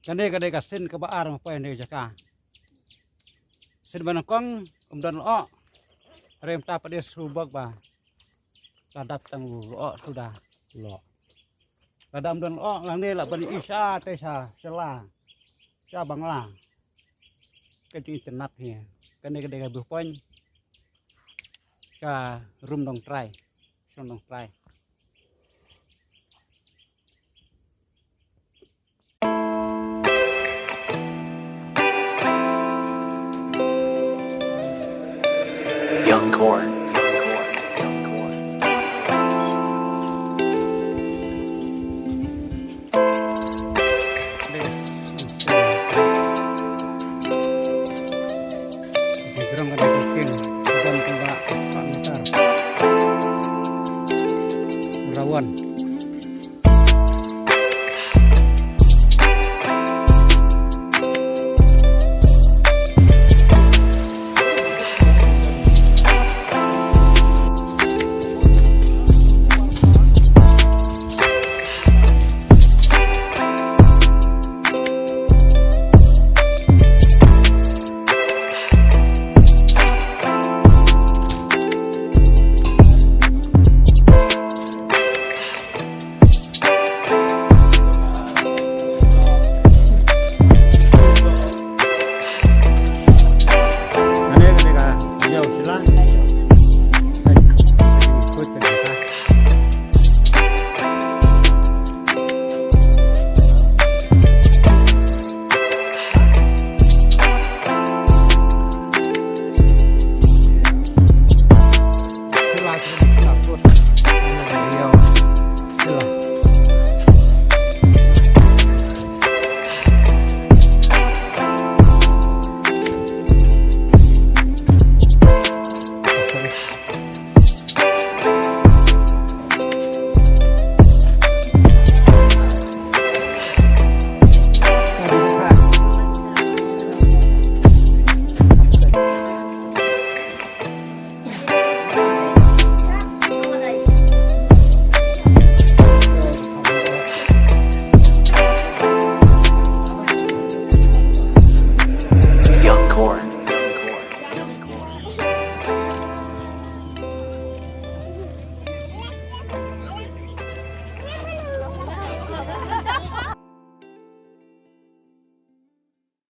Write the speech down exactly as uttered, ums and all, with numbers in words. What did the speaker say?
Kane ka dei ka sien kaba ar ma poi ne jaka. Sien ba nyngkong um don lyoh. Rem ta pade su bok ba la dap tang u lyoh suda lyoh. Lada um don lyoh lang ne la ban i sha te sha shala sha Bangla. Ka jing internet hi. Kane ka dei ka view point sha Rum Dong Trai. Sha Dong Trai. Young Corn.